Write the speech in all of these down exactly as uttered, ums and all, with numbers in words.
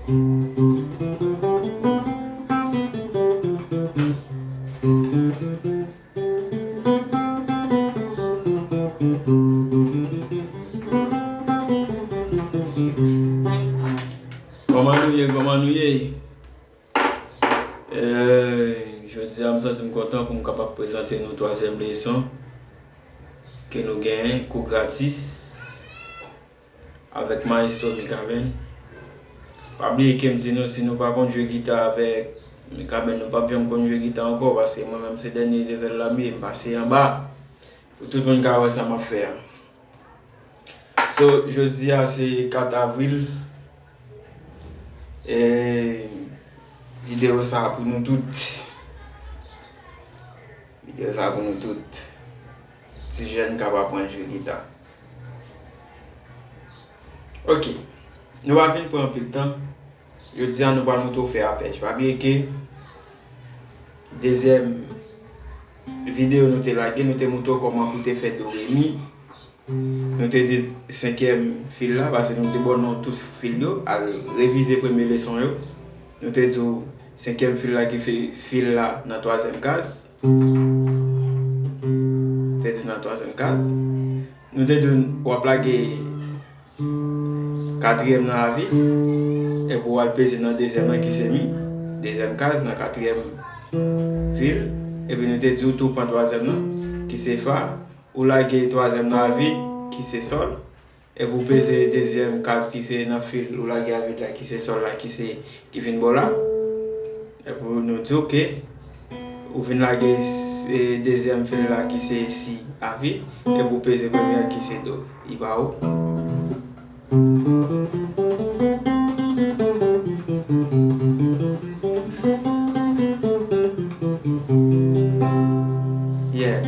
Kòman nou ye? Kòman nou ye? Eh, jodi a, m santi m kontan pou m kapab prezante nou twazyèm leson ke nou genyen, kou gratis, avèk Maestro Mikaben. Pa bliye ke m di nou, si nou pa konn jwe gita avèk Mikaben, nou p ap janm konn jwe gita ankò, paske mwen menm se dènye level la m ye, m pase anba. Pou tout moun ka wè sa m ap fè a. So, jodi a se kat avril. E videyo sa a pou nou tout. Videyo sa a pou nou tout. Ti jèn k ap aprann jwe gita. Ok. Nou pa fin pran anpil tan. Jodi a nou pral montre w fè apèj. Pa bliye ke dezyèm videyo nou te lage, nou te montre w kòman pou te fè do, re, mi. Nou te di senkyèm fil la, paske nou te ba w non tout fil yo, al revize premye leson yo. Nou te di w senkyèm fil la ki fè fil la nan twazyèm kaz. Te di w nan twazyèm kaz. Nou te di w w ap lage katriyèm nan avi, epi w al peze nan dezyèm nan ki se mi, dezyèm kaz nan katriyèm fil, epi nou te di w tou pran twazyèm nan ki se fa, ou lage twazyèm nan avi ki se sòl, epi w peze dezyèm kaz ki se nan fil, ou lage avi la ki se sòl la ki se, ki vin bò la. Epi nou di w ke ou vin lage, e, dezyèm fil la ki se si avi, epi w peze premye a ki se do. Li ba ou. Yeah.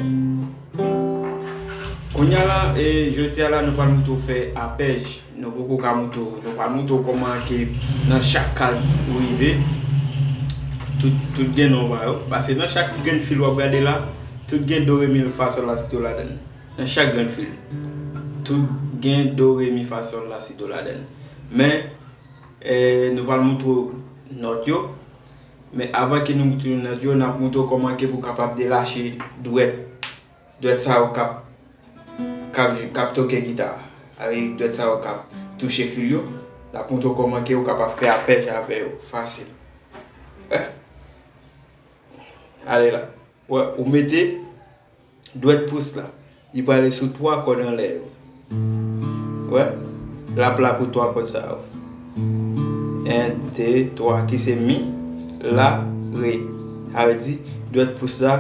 Kounye a la, e, jodi a la, nou pral montre w fè apèj. Nou poko ka montre w, nou pral montre w kòman ke nan chak kaz ou rive, tout, tout gen non pa yo. Paske nan chak grenn fil w ap gade la, tout gen do, re, mi, fa, sòl, la, si, do ladann. Nan chak grenn fil. Tout gen do, re, mi, fa, sòl, la, si, do ladann. Men, e, nou pral montre w nòt yo. Men avan ke nou montre w nòt yo, n ap montre w kòman ke pou w kapab delache dwèt. Dwèt sa yo k ap, k ap, k ap toke gita a. Avèk dwèt sa yo k ap touche fil yo. N ap montre w kòman ke ou kapab fè apèj avè yo. Fasil. Eh. Ale la. Wè, ou mete dwèt pous la. Li prale sou twa kòd anlè yo. Wè. L ap la pou twa kòd sa yo. En, de, twa, ki se mi, la, re. Sa vle di, dwèt pous la,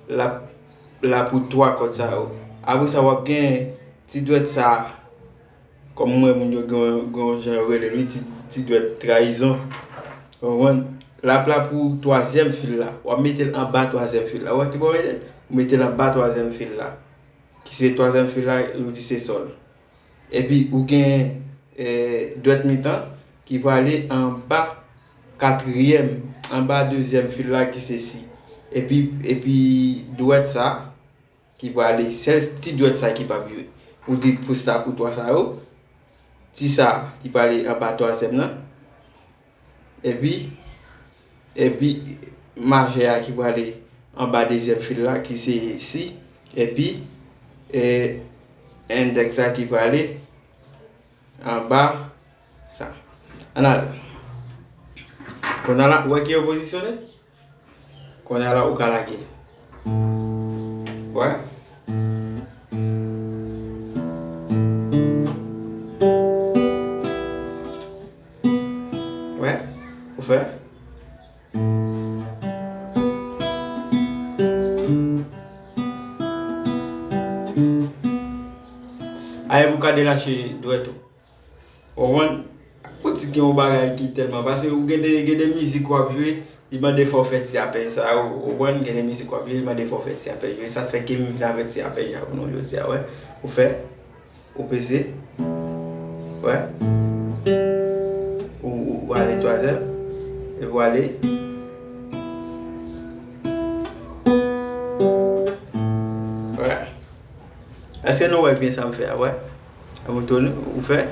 l ap la pou twa kòd sa yo. Apre sa, w ap gen ti dwèt sa a. Kòm m wè moun yo gen, gen yon jan yo rele l, wi, ti, ti dwèt trayizon. Ou konprann? L ap la pou twazyèm fil la. W ap mete l anba twazyèm fil la. Ou wè ki bò w mete l? Ou mete l anba twazyèm fil la. Ki se twazyèm fil la, yo di se sòl. Epi ou gen, eh, dwèt mitan ki prale anba katriyèm, anba dezyèm fil la ki se si. Epi, epi dwèt sa ki prale, sèl ti dwèt sa ki p ap jwe. Ou di pous la pou twa sa yo, ti sa ki prale anba twazyèm nan, epi, epi majè a ki prale anba dezyèm fil la ki se si, epi, e, endèks la ki prale anba sa. Ann ale. Kounye a la, ou wè ki yo pozisyone? Kounye a la, ou ka lage. Wè. Wè. Ou fè. Aye pou ka delache dwèt ou. Ou konprann? Ak boutik gen yon bagay ki tèlman, paske ou gen de, gen de mizik w ap jwe, li mande fò w fè ti apèj sa yo, ou konprann? Gen de mizik w ap jwe, li mande fò w fè ti apèj yo. E sa k fè ke m vin avè ti apèj la pou nou jodi a, wè. Ou fè, ou peze, wè. Ou, ou, ou ale twazyèm, epi w ale. Wè. Èske nou wè byen sa m fè a, wè? An m retounen, ou fè.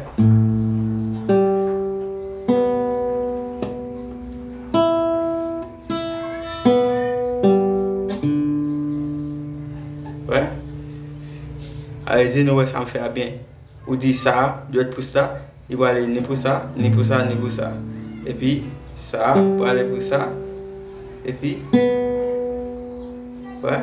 Èske nou wè sa m fè a byen? Ou di sa, dwèt pou sa, li prale ni pou sa, ni pou sa, ni pou sa. Epi sa prale pou sa. Epi, wè.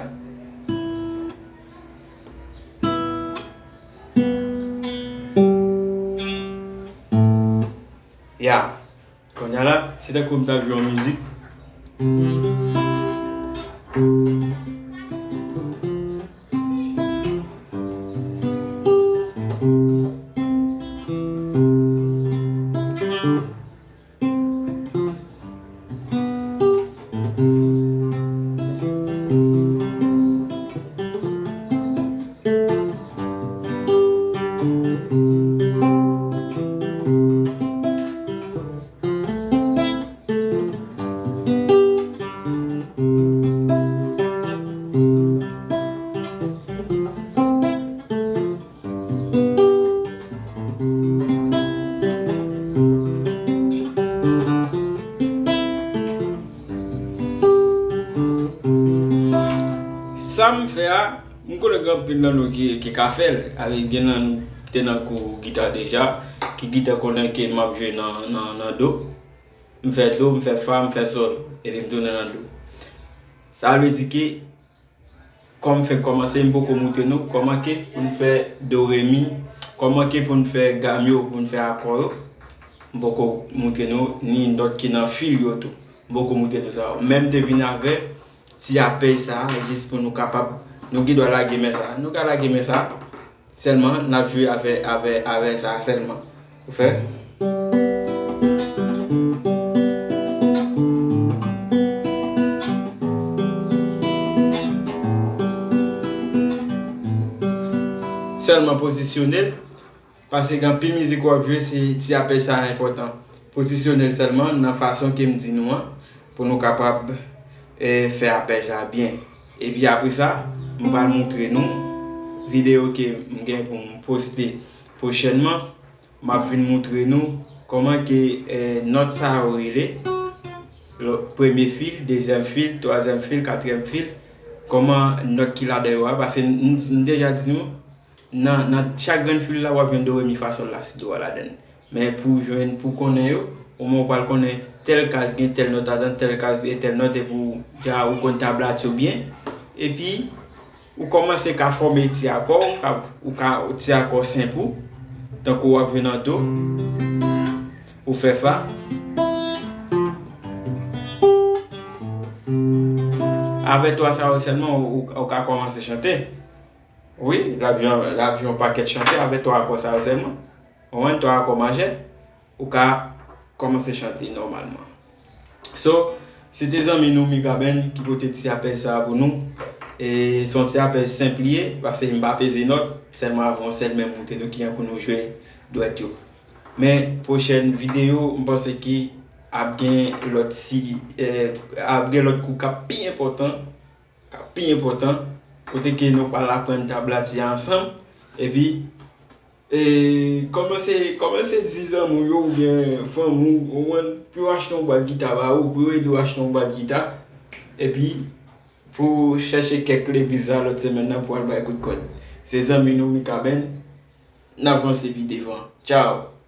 Ya. Kounye a la, se tankou m t ap jwe yon mizik. Sa m fè a, m konnen gen anpil nan nou ki, ki ka fè l. Avè gen nan nou te nan kou gita deja, ki gita konnen ke m ap jwe nan, nan, nan do. M fè do, m fè fa, m fè sòl. Epi m tounen nan do. Sa vle di ke kòm m fenk kòmanse, m poko moutre nou kòman ke pou n fè do, re, mi, kòman ke pou n fè gam yo, pou n fè akò yo. M poko moutre nou ni nòt ki nan fil yo tou. M poko moutre nou sa yo. Men m te vin avè ti apèy sa a, jis pou nou kapab, nou gen dwa lage men sa a. Nou ka lage men sa a. Sèlman, n ap jwe avè, avè, avè sa sèlman. Ou fè? Sèlman pozisyone l, paske gen anpil mizik w ap jwe, se ti apèy sa a enpòtan. Pozisyone l sèlman nan fason ke m di nou an, pou nou kapab, eh, fè apèy la byen. Epi apre sa, m pral moutre nou videyo ke m gen pou m poste pwochènman. M ap vin moutre nou kòman ke, eh, nòt sa yo rele. Lo-, premye fil, dezyèm fil, twazyèm fil, katriyèm fil. Kòman nòt ki ladan yo a, paske m, m, m deja di nou, nan, nan chak grenn fil la, w ap jwenn do, re, mi, fa, sòl, la, si, do, a ladan l. Men pou w jwenn, pou w konnen yo, omwen w pral konnen tèl kaz gen tèl nòt ladan, tèl kaz gen tèl nòt, epi w ja, ou konn tablati yo byen. Epi, ou kòmanse ka fòme ti akò, ou ka, ou ka, ti akò senp ou, tankou w ap jwe nan do, ou fè fa. Avè twa sa yo sèlman, ou, ou, ou ka kòmanse chante. Wi, l ap jwe, l ap jwe yon pakèt chante avè twa akò sa yo sèlman. Ou konprann, twa akò majè, ou ka kòmanse chante nòmalman. So, se te zanmi nou Mikaben ki pote ti apèy sa a pou nou. E se yon ti apèy senp li ye, paske m pa peze nòt, sèlman avè yon sèl men m montre nou kijan pou nou jwe dwèt yo. Men pwochèn videyo, m panse ke ap gen lòt si, eh, ap gen lòt kou k ap pi enpòtan, k ap pi enpòtan, kote ke nou pral aprann tablati a ansanm, epi, e, kòmanse, kòmanse di zanmi w yo oubyen fanmi w, ou konprann, pou yo achte yon bwat gita ba ou, pou yo ede w achte yon bwat gita, epi pou chèche kèk legliz la lòt semèn nan pou al bay kout kòd. Se zanmi nou Mikaben, n avanse pi devan. Tchaw!